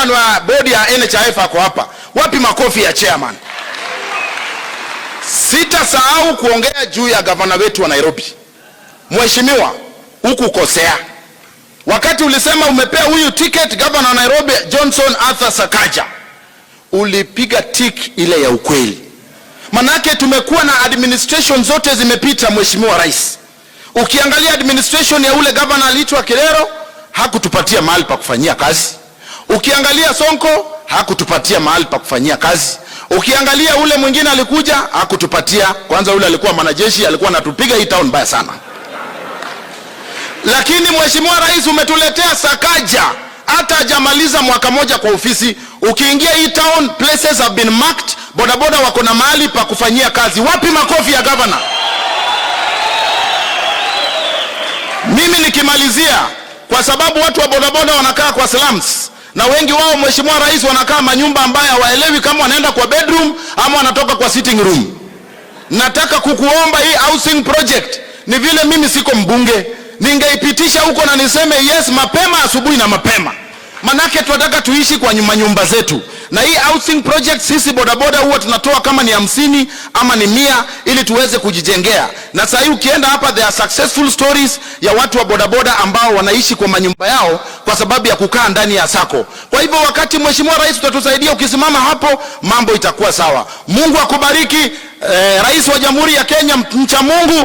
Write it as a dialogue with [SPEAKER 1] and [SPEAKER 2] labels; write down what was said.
[SPEAKER 1] Chairman wa bodi ya NHIF ako hapa. Wapi makofi ya chairman? Sitasahau kuongea juu ya gavana wetu wa Nairobi. Mheshimiwa, hukukosea. Wakati ulisema umepea huyu ticket gavana wa Nairobi Johnson Arthur Sakaja, ulipiga tick ile ya ukweli. Manake tumekuwa na administration zote zimepita, Mheshimiwa Rais. Ukiangalia administration ya ule gavana aliitwa Kidero, hakutupatia mahali pa kufanyia kazi. Ukiangalia Sonko hakutupatia mahali pa kufanyia kazi. Ukiangalia ule mwingine alikuja hakutupatia. Kwanza ule alikuwa mwanajeshi, alikuwa anatupiga hii town mbaya sana. Lakini Mheshimiwa Rais, umetuletea Sakaja, hata hajamaliza mwaka moja kwa ofisi. Ukiingia hii town, places have been marked, bodaboda wako na mahali pa kufanyia kazi. Wapi makofi ya governor? Mimi nikimalizia, kwa sababu watu wa bodaboda wanakaa kwa slums na wengi wao, Mheshimiwa Rais, wanakaa manyumba ambayo hawaelewi kama wanaenda kwa bedroom ama wanatoka kwa sitting room. Nataka kukuomba hii housing project, ni vile mimi siko mbunge, ningeipitisha huko na niseme yes mapema asubuhi na mapema, manake tunataka tuishi kwa nyuma nyumba zetu. Na hii housing project sisi bodaboda huwa tunatoa kama ni 50 ama ni 100 ili tuweze kujijengea. Na sasa hii ukienda hapa, there are successful stories ya watu wa bodaboda ambao wanaishi kwa manyumba yao kwa sababu ya kukaa ndani ya sako. Kwa hivyo wakati Mheshimiwa Rais utatusaidia, ukisimama hapo mambo itakuwa sawa. Mungu akubariki. Rais wa Jamhuri ya Kenya mcha Mungu.